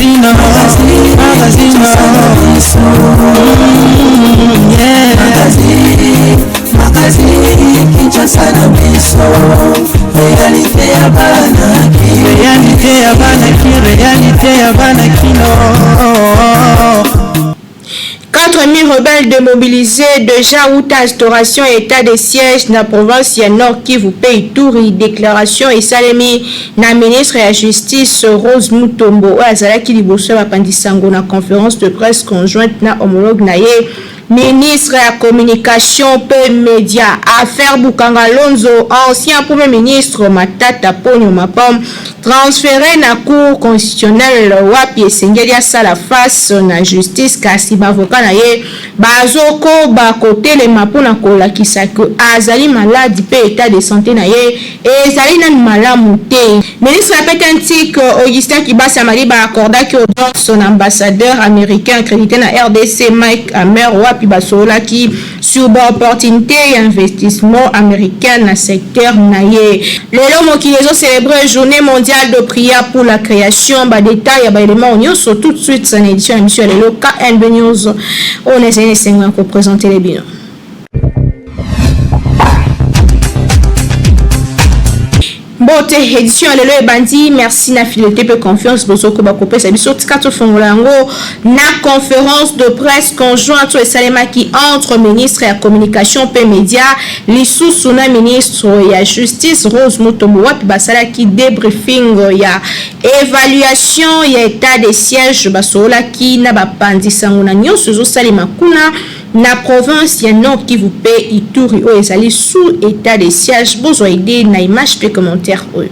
Magazine, magazine, yeah. Magazine, Kinshasa na biso, réalité ya bana Kin. Réalité ya bana Kin, réalité ya bana Kino. 4000 rebelles démobilisés déjà wuta instauration ya état de siège na province ya Nord Kivu mpe Ituri. Déclaration esalemi na ministre ya Justice Rose Mutombo oyo azalaki liboso ya bapanzi sango na conférence de presse conjointe na homologue na ye ministre ya Communication mpe Media. Affaire Bukanga Lonzo, ancien premier ministre Matata Ponyo Mapam transféré na Cour constitutionnelle wapi esengeli asala face na justice, kasi bavoka na ye bazokoba kotelema mpona kolakisa ke azali malade mpe état de santé na ye ezali nanu malamu te. Ministre ya PTNTIC Augustin Kibasa Maliba accordaki audience na ambassadeur américain accrédité na RDC Mike Hammer, wapi basololaki sur baopportunité ya investissement américain na secteur na ye. Lelo mokili ezocélébrer Journée mondiale de prière pour la création. Badétail ya baélément nyonso tout de suite na édition ya émission ya lelo KNB News oyo nazali na esengo ya koprésenter bino. Mbote, édition ya lelo ebandi. Merci na fidélité mpe confiance bozokoba kopesa biso. Tika tofongola yango na conférence de presse conjointe oyo esalemaki entre ministre ya Communication mpe Média lisusu na ministre ya Justice Rose Mutombo, wapi basalaki débriefing ya évaluation ya état de siège. Basololaki na bapanzi sango na nyonso ezosalema kuna na province ya Nord Kivu mpe Ituri oyo ezali sous état de siège. Bozwa idée na image mpe commentaire oyo.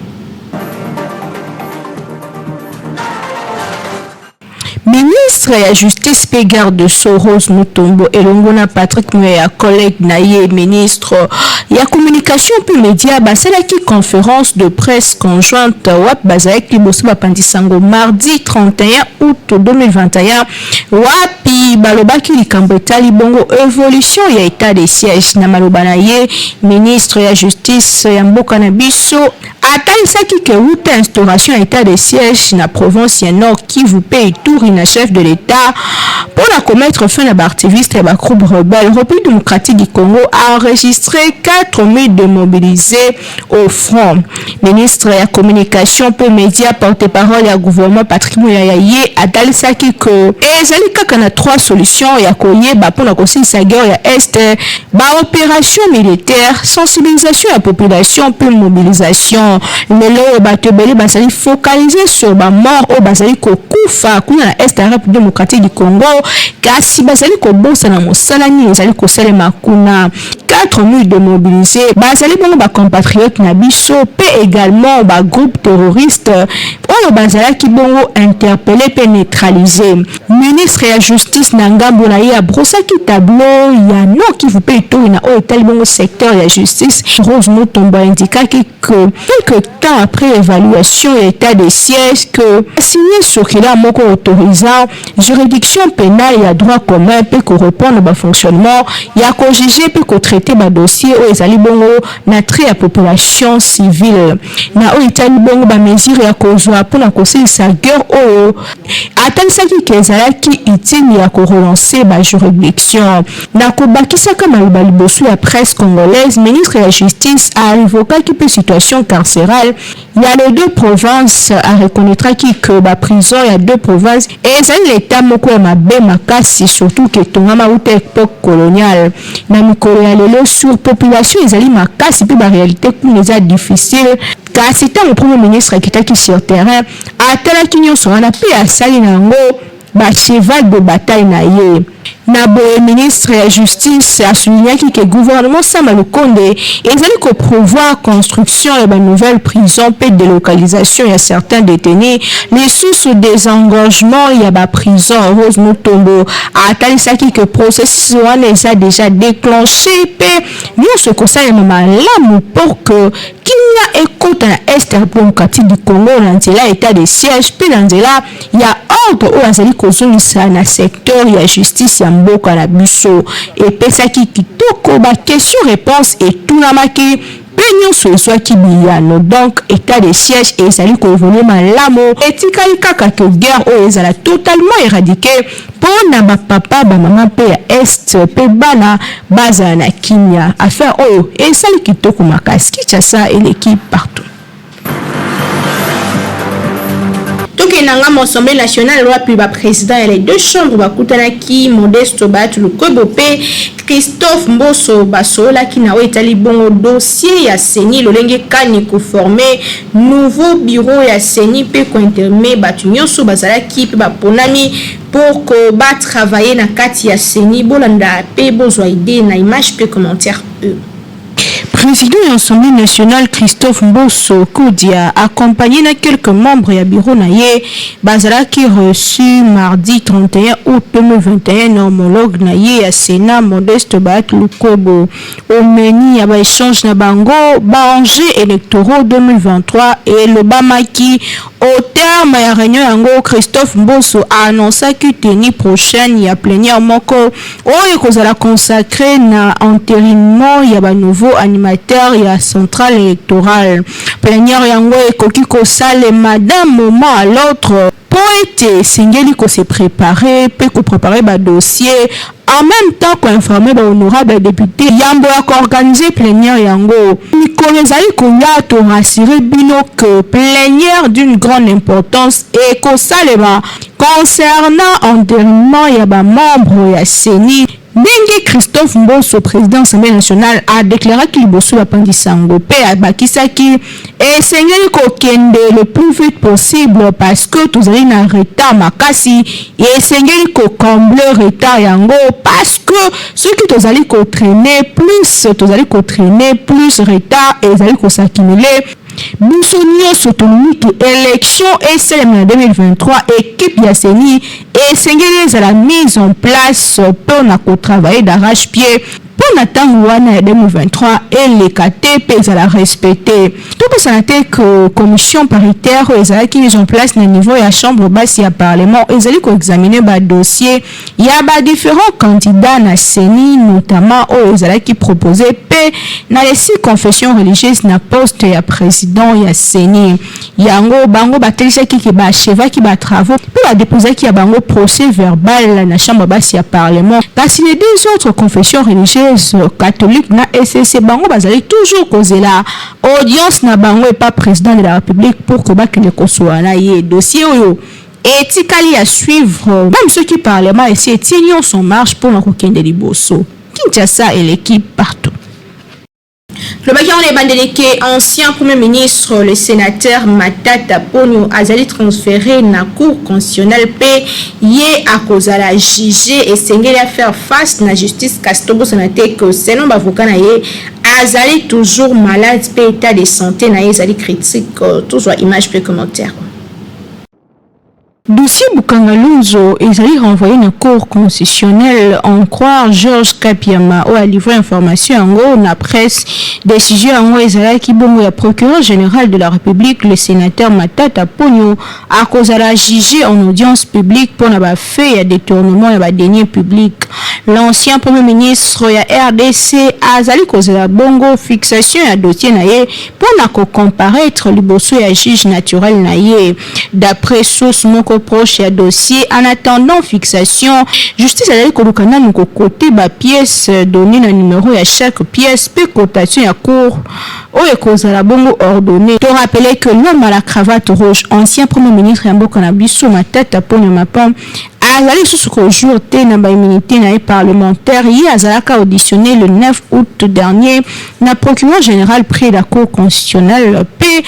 Ministre ya Justice mpe garde sceau Rose Mutombo elongo na Patrick Muyaya, collègue na ye ministre ya Communication mpe Média, basalaki conférence de presse conjointe wapi bazalaki liboso bapanzi sango mardi 31 août 2021, wapi balobaki likambo etali bongo évolution ya état de siège. Na maloba na ye, ministre ya Justice ya mboka na biso atalisaki ke wuta instauration ya état de siège na province ya Nord Kivu mpe Ituri na chef de l'État mpona komettre fin na baactiviste ya bagroupe rebelle, République démocratique du Congo a enregistré 4000 démobilisés au front. Ministre ya Communication mpe Média, porte-parole ya gouvernement Patrick Muyaya, ye atalisaki ke ezali kaka na trois solutions ya koyeba mpona kosilisa guerre ya Est: baopération militaire, sensibilisation ya population mpe mobilisation. Lelo oyo bato ebele bazali focalisés sur bamort oyo bazali kokufa kuna na Est ya République démocratique du Congo, kasi bazali kobosana mosala nini ezali kosalema kuna. 4000 démobilisés bazali bongo bacompatriote na biso mpe également bagroupe terroriste oyo bazalaki bongo interpellé mpe neutralisé. Ministre ya Justice na ngambo na ye abrosaki tableau ya Nord Kivu mpe Ituri na oyo etali bongo secteur ya justice. Rose Mutombo aindikaki que quelque temps après évaluation ya état de siège, que signé circulaire moko autorisant juridiction pénale ya droit commun mpe korépondre bafonctionnement ya kojuger mpe kotraiter badossier oyo ezali bongo na trait ya population civile. Na oyo etali bongo bamesure ya kozwa mpona kosilisa guerre oyo, atalisaki ke ezalaki utile ya korelancer bajuridiction. Na kobakisaka maloba liboso ya presse congolaise, ministre ya Justice aévoquaki mpe situation carcérale ya les deux provinces. Areconnaîtraki ke baprison ya deux provinces ezali l'état moko ya mabe makasi, surtout ke etongama uta époque coloniale. Na mikolo ya lelo, surpopulation ezali makasi mpe baréalité kuna eza difficile. Kasi ntango premier ministre akitaki sur terrain, atalaki nyonso wana mpe asali na yango bacheval de bataille na ye. Na boye, ministre ya Justice asoulignaki ke gouvernement Sama Lukonde ezali koprévoir construction ya banouvelle prison mpe délocalisation ya certains détenus, lisusu désengorgement ya baprison. Rose Mutombo atalisaki ke processus wana eza déjà déclenché mpe nyonso ekosalema malamu pour que kimia ekota na Est ya Démocratique du Congo na nzela ya état de siège mpe na nzela ya ordre oyo azali kozongisa na secteur ya justice ya mboka na biso. Epesaki kitoko, baquestion réponse etunamaki. mpe nyonso ezwaki biyano. Donc état de siège ezali koévoluer malamu. Etikali kaka ke guerre oyo ezala totalement éradiqué mpo na bapapa, bamama mpe ya Est mpe bana bazala na kimia. Affaire oyo esali kitoko makasi. Kinshasa eleki partout. Tokende na ngambo Assemblée nationale, wapi baprésident ya les deux chambres bakutanaki. Modeste Bahati Lukwebo mpe Christophe Mboso basololaki na oyo etali bongo dossier ya CENI, lolenge kani koformer nouveau bureau ya CENI mpe kointégrer bato nyonso bazalaki mpe baponami pour que batravailler na kati ya CENI. Bolanda mpe bozwa idée na image mpe commentaire e. Président de l'Assemblée nationale Christophe Mboso Kodia, accompagné de quelques membres ya bureau na ye, bazalaki reçu mardi 31 août 2021 na homologue na ye ya Sénat, Modeste Bahati Lukwebo. Au menu ya baéchange na bango, baenjeux électoraux 2023 elobamaki. Au terme ya réunion yango, Christophe Mboso annonçaki tenue prochaine ya plénière moko oyo ekozala consacré na entérinement ya banouveau animateur ya centrale électorale. Plénière yango ekoki kosalema d'un moment à l'autre mpo ete esengeli kose préparer mpe kopréparer badossier, en même temps koinformer bahonorable député yambo ya koorganiser plénière yango. Mikolo ezali koya, torassurer bino que plénière d'une grande importance ekosalema concernant entérinement ya bamembre ya CENI. Ndenge Christophe Mboso, président Assemblée nationale, adéclaraki liboso bapanzi sango mpe abakisaki, esengeli kokende le plus vite possible parce que tozali na retard makasi. Esengeli kocombler retard yango parce que soki tozali kotraîner plus, tozali kotraîner plus, retard ezali kos'accumuler. Biso nyonso tolingi ke élection esalema na 2023. Équipe ya CENI esengeli ezala mise en place mpona kotravailler d'arrache-pied mpo na ntango wana ya 2023 eleka te mpe ezala respecté. Topesana te ke commission paritaire oyo ezalaki mise en place na niveau ya chambre basse ya parlement ezali koexaminer badossier ya badifférents candidats na CENI, notamment oyo ezalaki proposé mpe na les six confessions religieuses na poste ya président ya CENI. Yango bango batelisaki ke baachevaki batravaux mpe badéposaki ya bango procès verbal na chambre basse ya parlement. Kasi les deux autres confessions religieuses, catholique na ECC, bango bazali toujours kozela audience na bango epa président de la République pour que bakende kosola na ye. Dossier oyo etikali ya suivre, même soki parlement esi etie nyonso en marche mpona kokende liboso. Kinshasa eleki partout. Lobaki yango na ebandeli ke ancien premier ministre, le sénateur Matata Ponyo, azali transféré na Cour constitutionnelle mpe ye akozala juge. Esengeli afaire face na justice. Kasi tobosana te ke selon bavocat na ye, azali toujours malade mpe état de santé na ye ezali critique. Tozwa image mpe commentaire. Dossier Bukanga Lonzo ezali renvoyé na Cour constitutionnelle. En croire Georges Kapiama oyo alivré information yango na presse, décision yango ezalaki bongo ya procureur général de la République. Le sénateur Matata Ponyo akozala jugé en audience publique mpona bafait ya détournement ya badeniers publics. L'ancien premier ministre ya RDC azali kozala bongo fixation ya dossier na ye mpona kocomparaître liboso ya juge naturel na ye, d'après source moko proche ya dossier. En attendant fixation, justice azali koluka nanu kocoter bapièce donné na numéro ya chaque pièce mpe cotation ya cour oyo ekozala bongo ordonné. Torappeler que l'homme à la cravate rouge, ancien premier ministre ya mboka na biso, Matata Ponyo Mapon, azali lisusu kojouir te na baimmunité na ye parlementaire. Ye azalaka auditionné le 9 août dernier na procureur général près la Cour constitutionnelle mpe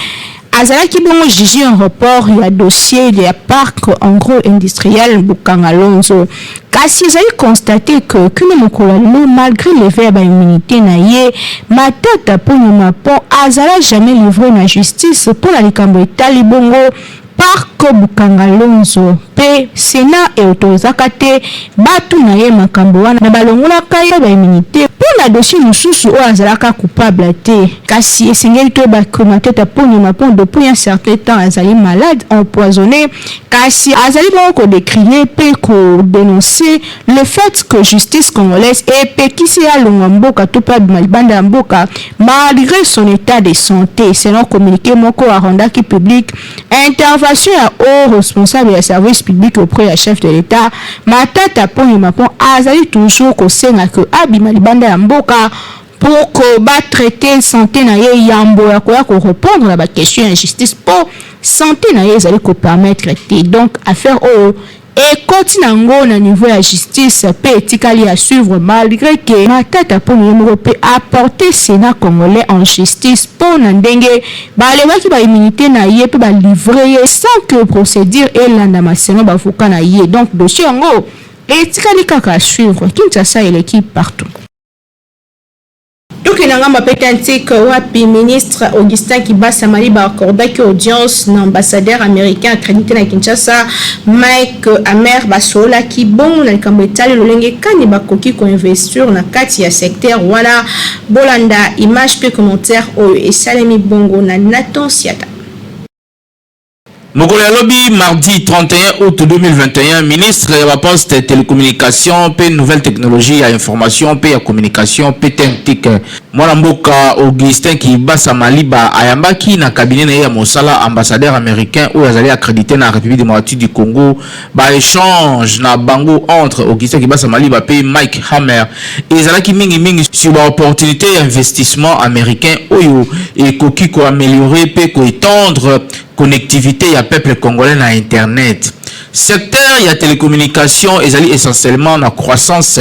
azalaki bongo jugé en rapport ya dossier ya parc agro industriel Bukanga Lonzo. Kasi ezali constaté que kino mokolo ya lelo, malgré levée ya baimmunité na ye, Matata Ponyo Mapon azala jamais livré na justice mpo na likambo etali bongo. Parc Bukangalonzo mpe Senat e autorisaka te batuna ye makambo wana na balongolaka ye ba immunites mpo na dossier mosusu oyo azalaka coupable te. Kasi esengeli toyeba que Matata Ponyo Mapon depuis un certain temps azali malade, empoisonne, kasi azali bongo ko decrier mpe ko denoncer le fait que justice congolaise epekisi ye alongwa mboka to mpe abima libanda ya mboka malgre son etat de sante, selon communique moko a rendaki public intervention ya haut responsable ya service public auprès ya chef de l'Etat. Matata Ponyo Mapon azali toujours kosenga que abima libanda ya mboka pour que ba traiter sante na ye yambo ya koya ko repondre na ba questions ya justice mpo sante na ye ezali ko permettre te. Donc affaire oyo ekoti nango na niveau ya justice mpe etikali à suivre, malgré que Matata Ponyo ye moko mpe aporter Sénat congolais en justice mpo na ndenge balevaki ba immunité na ye mpe balivre ye sans que procédure elandama selon bavoka na ye. Donc dossier yango etikali kaka à suivre. Kinshasa eleki partout. Tokende ngambo mpe antique, wapi ministre Augustin Kibasa Maliba accordaki audience na ambassadeur américain accrédité na Kinshasa, Mike Hammer. Basololaki bongo na likambo etali lolenge kani bakoki koinvestir na kati ya secteur wana. Bolanda image mpe commentaire oyo esalemi bongo na Nathan Siata. Mokolo ya lobi mardi 31 août 2021, ministre ya baposte, télécommunication mpe nouvelle technologie ya information mpe ya communication, PTNTIC, mwana mboka Augustin Kibasa Maliba ayambaki na cabinet na ye ya mosala ambassadeur américain oyo azali accrédité na République démocratique du Congo. Baéchange na bango entre Augustin Kibasa Maliba mpe Mike Hammer ezalaki mingimingi sur baopportunité ya investissement américain oyo ekoki koaméliorer mpe koétendre connectivité ya peuple congolais na internet. Secteur ya télécommunication ezali essentiellement na croissance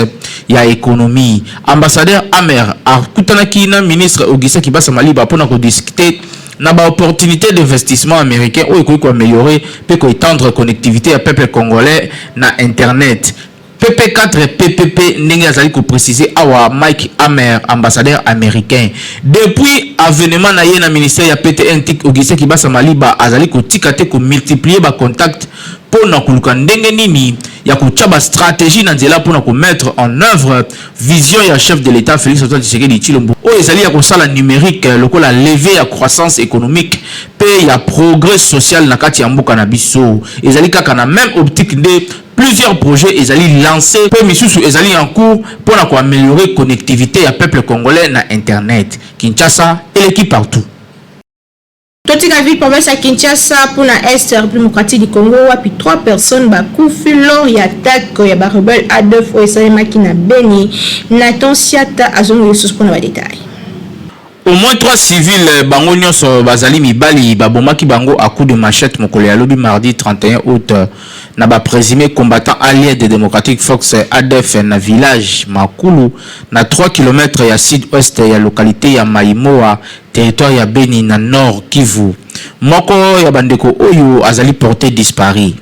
ya économie. Ambassadeur Hammer akutanaki na ministre Augustin Kibasa Maliba mpona kodiscuter na baopportunité d'investissement américain oyo ekoki koaméliorer mpe koétendre connectivité ya peuple congolais na internet, PP4 PPP, ndenge azali kopréciser awa Mike Hammer, ambassadeur américain. Depuis avènement na ye na ministère ya PTNTIC, Augustin Kibasa Maliba azali kotika te komultiplier bacontact mpona koluka ndenge nini ya kotia bastratégie na nzela mpona komettre en œuvre vision ya chef de l'État Félix Antoine Tshisekedi Tshilombo, oyo ezali ya kosala numérique lokola levier ya croissance économique mpe ya progrès social na kati ya mboka na biso. Ezali kaka na même optique nde plusieurs projets ezali lancé mpe misusu ezali en cours mpona koaméliorer connectivité ya peuple congolais na internet. Kinshasa eleki partout. Totika ville province ya Kinshasa mpona est République démocratique du Congo, wapi trois personnes bakufi lors ya attaque ya barebelle A2 oyo esalemaki na Beni. Nathan Siata azongi lisusu mpona badetail. Au moins trois civils, bango nyonso bazali mibali, babomaki bango à coup de machette mokolo ya lobi mardi 31 août na baprésumé combattant allié de Democratic Force, ADF, na village Makulu, na 3 km ya sud-ouest ya localité ya Maimoa, territoire ya Beni, na Nord Kivu. Moko ya bandeko oyo azali porté disparu.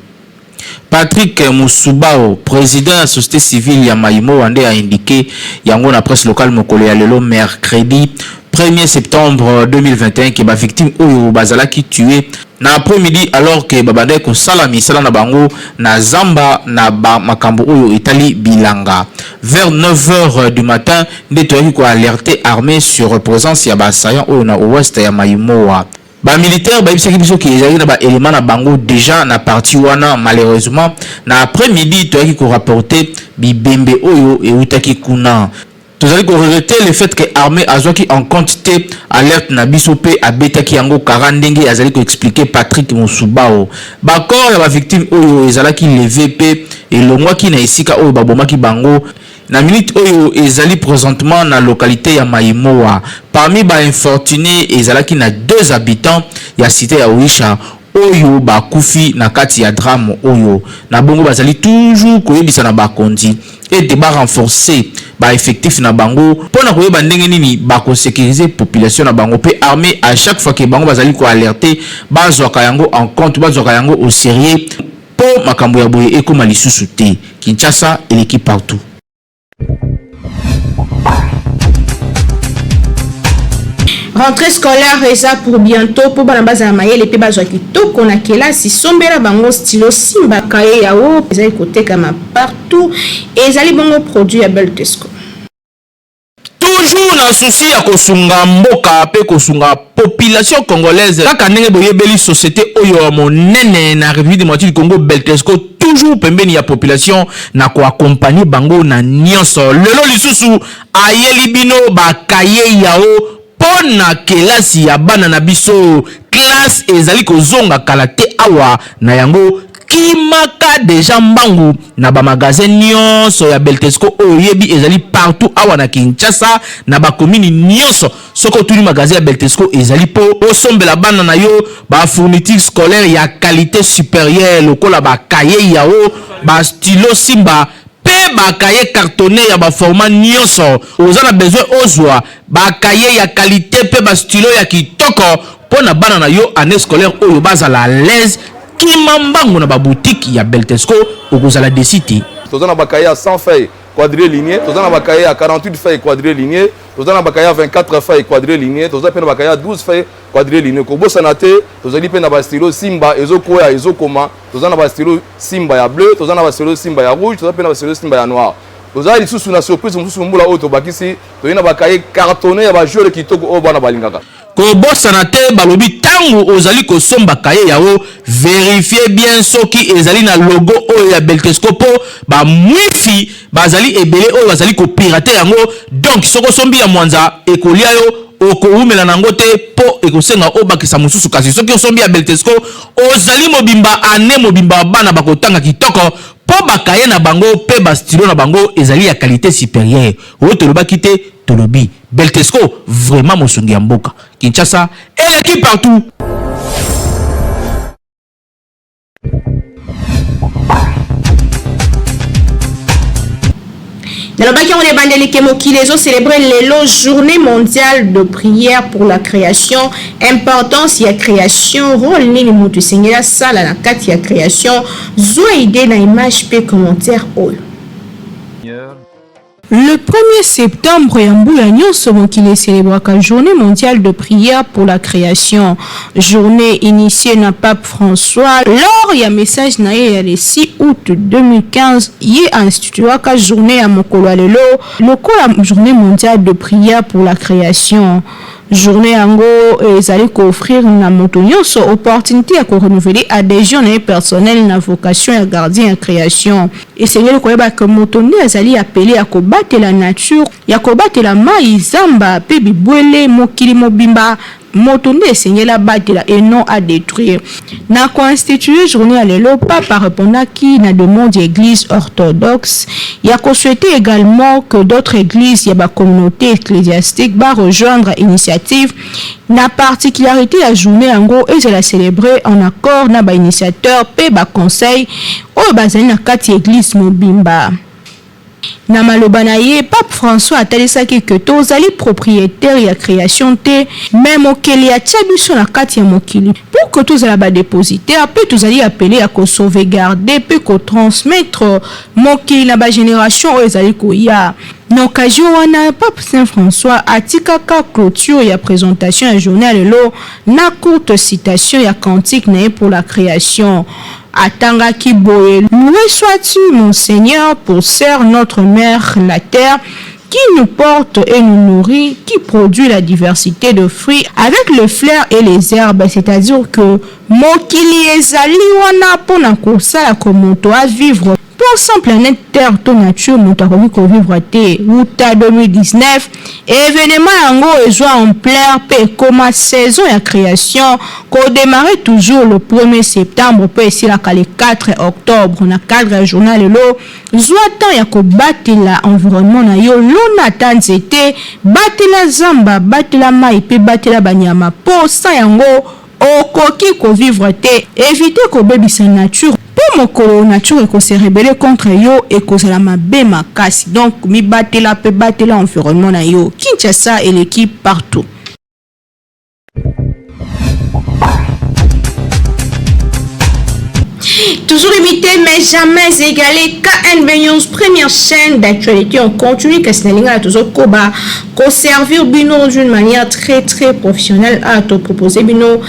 Patrick Musubao, président ya société civile ya Maimoa, nde a indiqué yango na presse locale mokolo ya lelo mercredi 1er septembre 2021 ke bavictime oyo bazalaki tué na après-midi alors ke babandaki kosala misala na bango na zamba na makambo oyo etali bilanga. Vers 9 heures du matin nde toyaki koalerter armée sur présence ya baassaillant oyo na ouest ya Maimoa. Bamilitaire bayebisaki biso ke ezalaki na baélément na bango déjà na partie wana. Malheureusement, na après-midi toyaki korapporter bibembe oyo eutaki kuna. Tozali koregretter le fait que armée azwaki en compte te alerte na biso mpe abetaki yango kara, ndenge azali koexpliquer Patrick Mosubao. Bacorps ya bavictime oyo ezalaki levé mpe elongwaki na esika oyo babomaki bango. Na minute oyo ezali présentement na localité ya Maimoa. Parmi bainfortuné ezalaki na deux habitants ya cité ya Oisha oyo bakufi na kati ya drame oyo. Na bongo bazali toujours koyebisa na bakonzi ete barenforcer baeffectif na bango mpona koyeba ndenge nini bakosécuriser population na bango, mpe armée, à chaque fois ke bango bazali koalerter, bazwaka yango en compte, bazwaka yango au sérieux mpo makambo ya boye ekóma lisusu te. Kinshasa eleki partout. Rentrée scolaire eza pour bientôt mpo bana bazala mayele mpe bazwa kitoko na kelasi. Sombela bango stylo Simba, cahier yao ezali kotekama partout, ezali bongo produit ya Beltesco. Toujours na souci ya kosunga mboka mpe kosunga population congolaise, kaka ndenge boyebeli société oyo ya monene na République démocratique du Congo, Beltesco, toujours pembeni ya population na koaccompagner bango na nyonso. Lelo lisusu ayeli bino bacahier yao mpo na kelasi ya bana na biso. Classe ezali kozonga kala te awa. Na yango, kimaka déjà mbangu na bamagasin nyonso ya Beltesco oyo oyebi ezali partout awa na Kinshasa, na bakomini nyonso. Soki otuni magasin ya Beltesco ezali, mpo osombela bana na yo bafourniture scolaire ya qualité supérieure lokola bacahier yao, bastylo Simba mpe bacahier cartonné ya baformat nyonso. Oza na besoin ozwa bacahier ya qualité mpe bastylo ya kitoko mpo na bana na yo, année scolaire oyo bazala à l'aise, kima mbangu na baboutique ya Beltesco, okozala déçu te. Toza na bacahier ya 100 feuilles quadriligné, toza na bacahier ya 48 feuilles quadriligné, toza na bacahier ya 24 feuilles quadriligné, toza mpe na bacahier ya 12 feuilles quadriligné. Kobosana te, tozali mpe na bastylo Simba ezokoya ezokoma. Toza na bastylo Simba ya bleu, toza na bastylo Simba ya rouge, toza mpe na bastylo Simba ya noir. Toza lisusu na surprise mosusu mbula oyo tobakisi, toyei na bacahier cartonné ya bajoueur kitoko oyo bana balingaka. Kobosana te, balobi ntango ozali kosomba cahier yao, vérifie bien soki ezali na logo oyo ya Beltesco, mpo bamwifi bazali ebele oyo bazali kopirater yango. Donc soki osombi ya mwanza, ekolia yo, okowumela nango te mpo ekosenga obakisa mosusu. Kasi soki osombi ya Beltesco, ozali mobimba, ane mobimba bana bakotanga kitoko, mpo bacahier na bango mpe bastylo na bango ezali ya qualité supérieure. Oyo tolobaki te, tolobi Beltesco vraiment mosungi ya mboka. Kinshasa eleki partout. Nalobaki yango na ebandeli ke mokili ezocélébrer lelo Journée mondiale de prière pour la création. Importance ya création, rôle nini moto esengeli asala na kati ya création. Zwa idée na image mpe commentaire oyo. Le 1er septembre ya mbula nyonso, mokili ecélébraka Journée mondiale de prière pour la création. Journée initiée na pape François lors ya message na ye ya le 6 août 2015. Ye instituaka journée ya mokolo ya lelo lokola Journée mondiale de prière pour la création. Journée yango ezali koofrir na moto nyonso opportunité ya korenouveler adhésion na ye personnelle na vocation ya gardien ya création. Esengeli koyeba ke moto nde azali appelé ya kobatela nature, ya kobatela mai, zamba mpe bibwele. Mokili mobimba, moto nde esengeli abatela et non adétruire. Na koinstituer journée ya lelo, pape arépondaki na demande ya Église orthodoxe ya kosouhaiter également que d'autres églises ya bacommunauté ecclésiastique barejoindre initiative. Na particularité ya journée yango, ezala célébré en accord na bainitiateur mpe baconseil oyo bazali na kati ya église mobimba. Na maloba na ye, pape François atalisaki ke tozali propriétaire ya création te, mais mokeli atia biso na kati ya mokili pour que tozala badépositaire mpe tozali appelé ya kosauvegarder mpe kotransmettre mokili na bagénération oyo ezali koya. Na occasion wana, pape Saint François atikaka clôture ya présentation ya journée ya lelo na courte citation ya cantique na ye pour la création. Atangaki boye: "Loué sois-tu, mon Seigneur, pour ser notre mère la terre, qui nous porte et nous nourrit, qui produit la diversité de fruits avec les fleurs et les herbes", c'est-à-dire que mokili ezali wana mpona kosala ko moto avivre, mpo sans planète Terre to nature, moto akoki kovivre te. Wuta 2019, événement yango ezwa ampleur mpe ekoma saison ya création, kodémarrer toujours le 1er septembre mpe esilaka le 4 octobre. Na cadre ya journée lelo, zwa temps ya kobatela environnement na yo. Lona ata nzete, batela zamba, batela mai mpe batela banyama, mpo sa yango okoki kovivre te. Évite kobebisa nature, mpo mokolo nature ekose rebeller contre yo, ekozala mabe makasi. Donc mibatela mpe batela environnement na yo. Kinshasa eleki partout. Toujours imité mais jamais égalé, KNB News, première chaîne d'actualité en continu, kasi na lingala tozokoba koservir bino d'une manière très très professionnelle à te proposer bino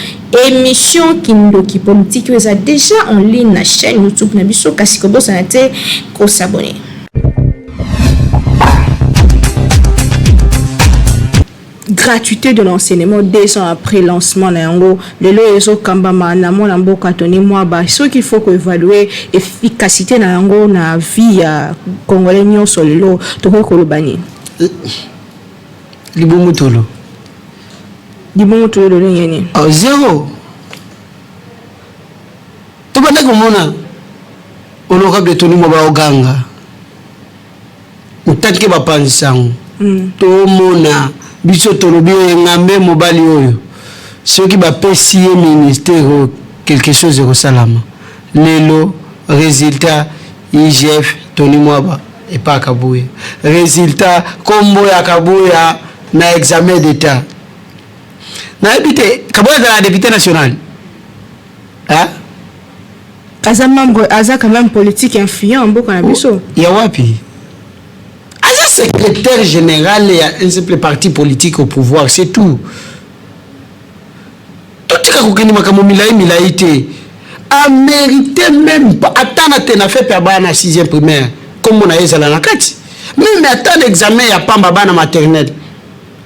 émission Kindoki Politique oyo eza déjà en ligne na chaîne YouTube na biso, kasi kobosana te kos'abonner. Gratuité de l'enseignement, 2 ans après lancement na yango, lelo ezokambama na mwana mboka Tony Mwaba. Soki il faut koévaluer efficacité na yango na vie ya congolais nyonso lelo, tokoki koloba nini? Libumu tolo. Libumu tolo lolenge nini? Oh, zéro. Tobanda komona honorable Tony Mwaba oganga ntanke bapanzi sango. Tomona biso tolobi oyo engambe mobali oyo, soki bapesi ye ministère oyo, quelque chose ekosalama. Lelo résultat, IGF Tony Mwaba epa Kabuya. Résultat, kombo ya Kabuya na examen d'état. Nayebi te, Kabuya azala député national, hein? Aza membre, aza quand même politique influent mboka na biso. Ya wapi? Aza secrétaire général ya un simple parti politique au pouvoir, c'est tout. Totika kokende makambo milai milai te. Amérite même pas ata na te na fepe ya bana 6e primaire, kombo na ye ezala na kati. Même ata na examen ya pamba bana maternelle,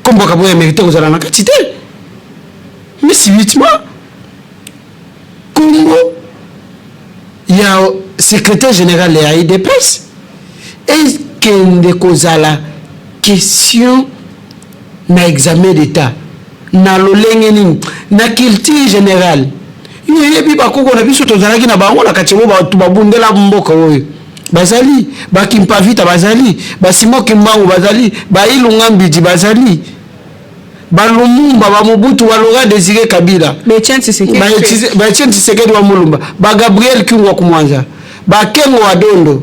kombo Kabuya amérite kozala na kati te. Mais subitement kombo ya secrétaire général ya UDPS ekende kozala question na examen d'état na lolenge nini? Na culture générale, yo oyebi bakoko na biso tozalaki na bango na kati yango, bato babundela mboka oyo bazali, bakimpavita bazali, basimo Kimbangu bazali, bailunga Mbidi bazali, balumumba, bamobutu, balaurent Désiré Kabila, baetienne Tshisekedi wa Mulumba, bagabriel Kyungu Kumwanza, bakengo wa Dondo,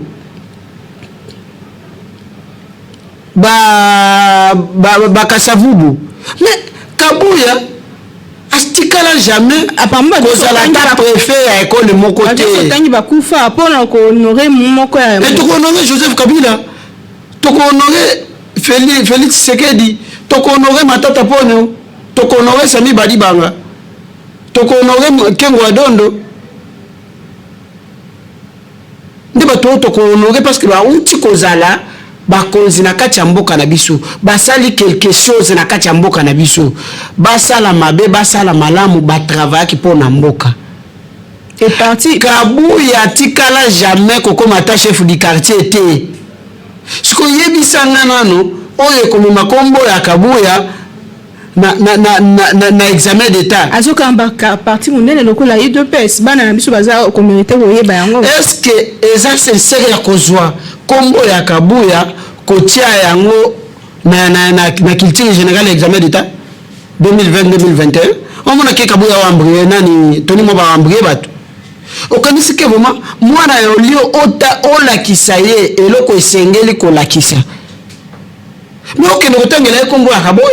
bakasavubu. Mais Kabuya atikala jamais kozala ata préfet ya ekole moko te. Otangi bakufa mpona kohonorer moko ya Tokohonorer Joseph Kabila, tokohonorer Félix Tshisekedi, tokohonorer Matata Ponyo, tokohonorer Sami Badibanga, tokohonorer Kengo wa Dondo. Nde bato oyo tokohonorer parce que bauti kozala bakonzi na kati ya mboka na biso, basali quelque chose na kati ya mboka na biso. Basala mabe, basala malamu, batravaillaki mpo na mboka. Parti Kabuya atikala jamais kokóma ata chef du quartier te. Sikoyo yebisanga nano oyo ekomema nkombo ya Kabuya na examen d'état. Azokamba parti monene lokola UDPS, bana na biso baza komériter koyeba yango. Est ce que eza sincère ya kozwa nkombo ya Kabuya kotia yango na culture générale ya examen d'état 2020 2021? Omona ke Kabuya wambrie nani, Tony Mwaba wambrie bato. Okanisi ke vraiment mwana ya olio ota olakisa ye eloko esengeli kolakisa, me okende kotangela ye nkombo ya Kabuya?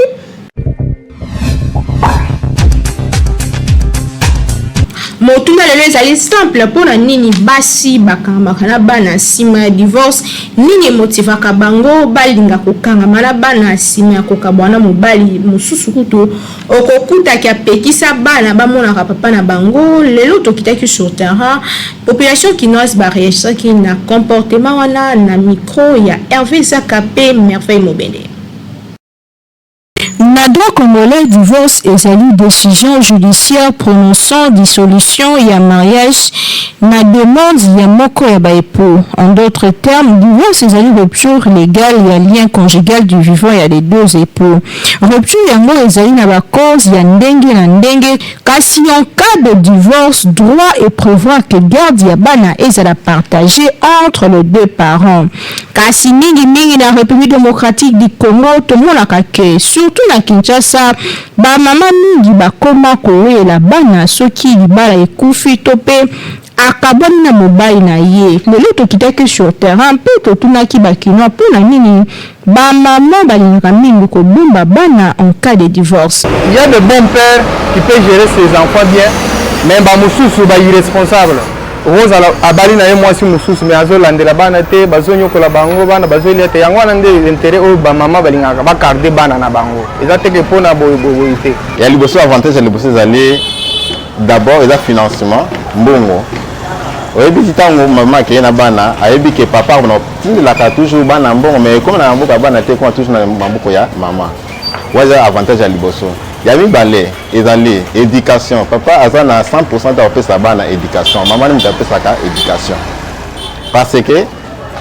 Motuna lelo ezali simple: mpona nini basi bakangamaka na bana nsima ya divorce? Nini emotivaka bango balinga kokangama na bana nsima ya kokabwana na mobali? Mosusu kutu okokutaki apekisa bana bamonaka papa na bango. Lelo tokitaki sur terrain, population kinoise baréagisaki na comportement wana na micro ya Hervé Zaka mpe Merveille Mobende. Na droit congolais, divorce ezali décision judiciaire prononçant dissolution ya mariage na demande ya moko ya baépoux. En d'autres termes, divorce ezali rupture légale ya lien conjugal du vivant ya les deux époux. Rupture yango ezali na bacause ya ndenge na ndenge, kasi en cas de divorce, droit eprévoir que garde ya bana ezala partagée entre les deux parents. Kasi mingimingi na République démocratique du Congo, tomonaka ke surtout na Kinshasa, bamama mingi bakoma kowela bana soki libala ekufi to mpe akabwani na mobali na ye. Lelo tokitaki sur terrain mpe totunaki bakinois mpona nini bamama balingaka mingi kobomba bana en cas de divorce. Il y a de bons pères qui peuvent gérer ses enfants bien, mais bamosusu ba irresponsable. Okozala abali na ye mwasi mosusu mais azolandela bana te, bazonyokola bango, bana bazolia te. Yango wana nde intérêt oyo bamama balingaka bagarder bana na bango. Eza teke mpona boye boye te. Ya liboso, avantage ya liboso ezali d'abord eza financement, mbongo. Oyebi ti ntango mama akei na bana, ayebi ke papa tindelaka toujours bana mbongo, mais ekómi na maboko ya bana te, ekóma toujours na maboko ya mama. Wana eza avantage ya liboso. Ya mibale ezali éducation. Papa aza na 100 te akopesa bana éducation, mama nde moto apesaka éducation, parce que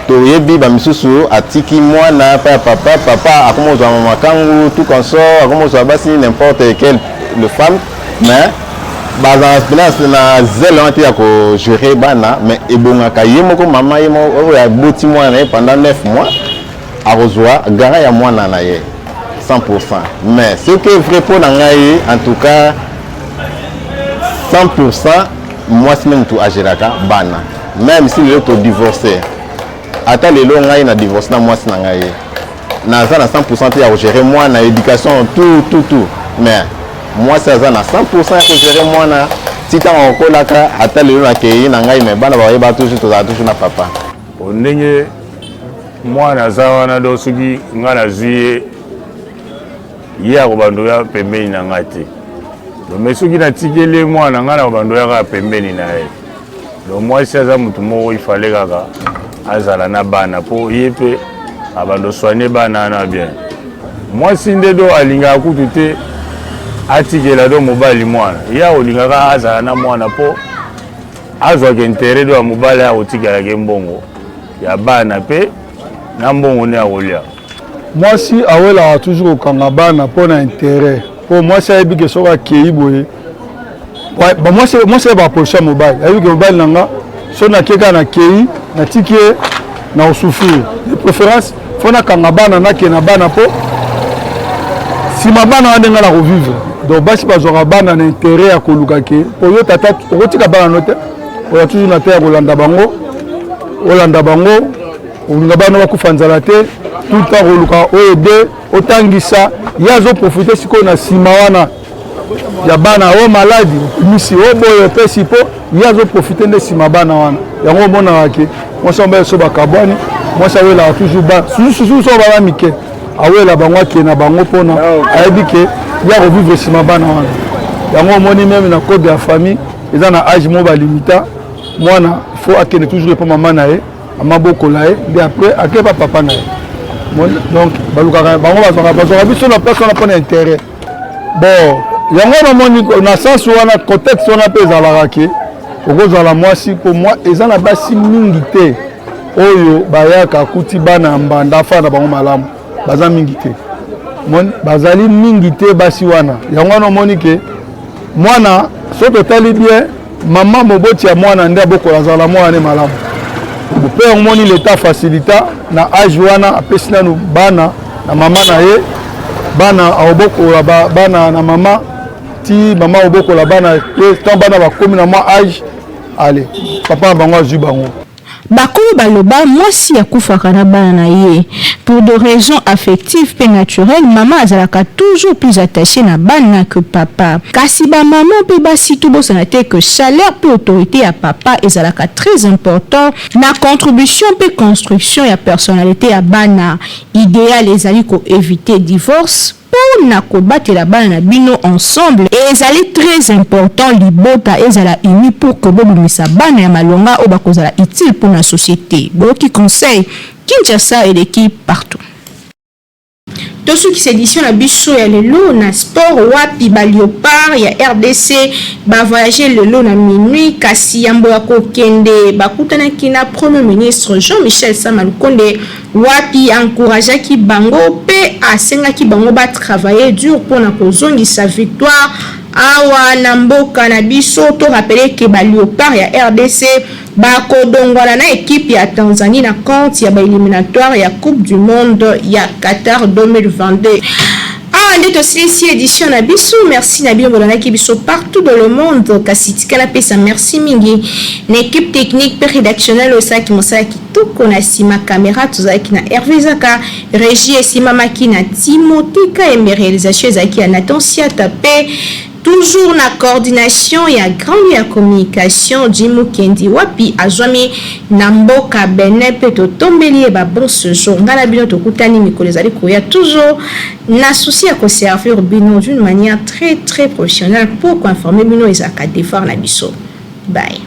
toyebi bamisusu atiki mwana pa ya papa, papa akoma kozwa makangu, tout consort, akoma kozwa basi, n'importe quelle le femme, mais bazala mpena na zele wana te ya kogérer bana. Mais ebongaka ye moko mama, ye moko oyo aboti mwana na ye pendant 9 mois, akozwa garant ya mwana na ye 100. Mais ce qui est vrai mpo na ngai, en tout cas 100, mwasi nde motu agéraka bana. Même si lelo todivorce, ata lelo ngai na divorce na mwasi na ngai, naza na 100 te ya kogérer mwana, éducation, tout, tout, tout, mais mwasi aza na 100 ya kogérer mwana ti ntango akokolaka. Ata lelo nakei na ngai, mais bana bayeba toujours tozala toujours na papa. Ndenge mwana aza wana, do soki ngai nazwi ye, ye akobanda oya pembeni na ngai te. Mais soki natikeli ye mwana, ngai nakobanda oya kaka pembeni na ye. Donc mwasi aza motu moko ifale kaka azala na bana, mpo ye mpe abanda osoigner bana wana bien. Mwasi nde do alingaka kutu te atikela do mobali mwana. Ye akolingaka azala na mwana mpo azwaka intérêt do ya mobali, akotikelaka ye mbongo ya bana mpe na mbongo nde akolia. Mwasi awelaka toujours kokanga bana mpo na intérêt, mpo mwasi ayebi ke soki akei boye, mwasi ayebaka position ya mobali. Ayebi ke mobali na nga, so nakei kaka, nakei, natiki ye na kosouffrir. De préférence faut nakanga bana, nakei na bana, mpo nsima bana wana nde ngai na kovivre. Donc basi bazwaka bana na intérêt ya koluka ke po yo tata okotika bana no te, oya toujours na te ya kolanda bango, olanda bango, olinga bana bakufa nzala te, tout le temps koluka oyo de otangisa. Ye azoprofiter sikoyo na nsima wana ya bana oyo maladi misi oyo boye opesi, mpo ye azoprofiter nde nsima bana wana. Yango omonaka ke mwasi mobali so bakabwani, mwasi awelaka toujours bana, susu so bana mike, awela bango, akende na bango, mpona ayebi ke ye akovivre nsima bana wana. Yango omoni même na code ya famille eza na age moko balimita mwana, faut akende toujours epa mama na ye, mama bokola ye, nde après ake pa papa na ye. Donc balukaka bango, bazwaka biso na place wana mpona intérêt. Bon, yango namoni na sens wana, contexte wana mpe ezalaka ke okozala mwasi, mpo mwa eza na basi mingi te oyo bayaka akuti bana ya mbanda, afana na bango malamu. Baza mingi te, bazali mingi te basi wana. Yango wana omoni ke mwana, so totali bien, mama moboti ya mwana nde abokola, azala mwana ne malamu. Mpe omoni leta facilita na age wana, apesi nanu bana na mama na ye, bana aobokola bana na mama ti mama obokola bana te. Tant bana bakomi na mwa age, ale papa na bango azwi bango. Bakolo baloba mwasi akufaka na bana na ye. Pour des raisons affectives mpe naturelles, mama azalaka toujours plus attaché na bana que papa. Kasi bamama mpe basi, tobosana te que chaleur mpe autorité ya papa ezalaka très important na contribution mpe construction ya personnalité ya bana. Idéal ezali koéviter divorce mpo na kobatela bana na bino ensemble. Ezali très important libota ezala uni pour que bobimisa bana ya malonga oyo bakozala utile mpo na société. Boyoki conseil, Kinshasa eleki partout. Tosukisa édition na biso ya lelo na sport, wapi baléopard ya RDC bavoyage lelo na minuit. Kasi yambo ya kokende, bakutanaki na Premier ministre Jean-Michel Sama Lukonde, wapi encourageaki bango mpe asengaki bango batravailler dur mpona kozongisa victoire awa na mboka na biso. Torappeler ke baléopard ya RDC bakodongwana na ekipe ya Tanzanie na compte ya baéliminatoire ya Coupe du monde ya Qatar 2022. Awa nde tosilisi édition na biso. Merci na bino bolandaki biso partout dans le monde. Kasi tika napesa merci mingi na équipe technique mpe rédactionnelle oyo esalaki mosala kitoko. Na nsima caméra tozalaki na Hervé Zaka, régie esimamaki na Timothée Kaembe, réalisation ezalaki ya Nathan Siata mpe. Toujours na coordination ya grande ya communication Jim Mukendi wapi azwami na mboka Benin mpe totombeli ye ba bon sejour. Ngai na bino tokutani mikolo ezali koya toujours na souci ya koservir bino d'une manière très très professionnelle pour koinformer bino ezalaka devoir na biso. Bye.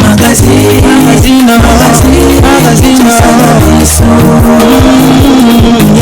Magazine, magazine, magazine, magazine.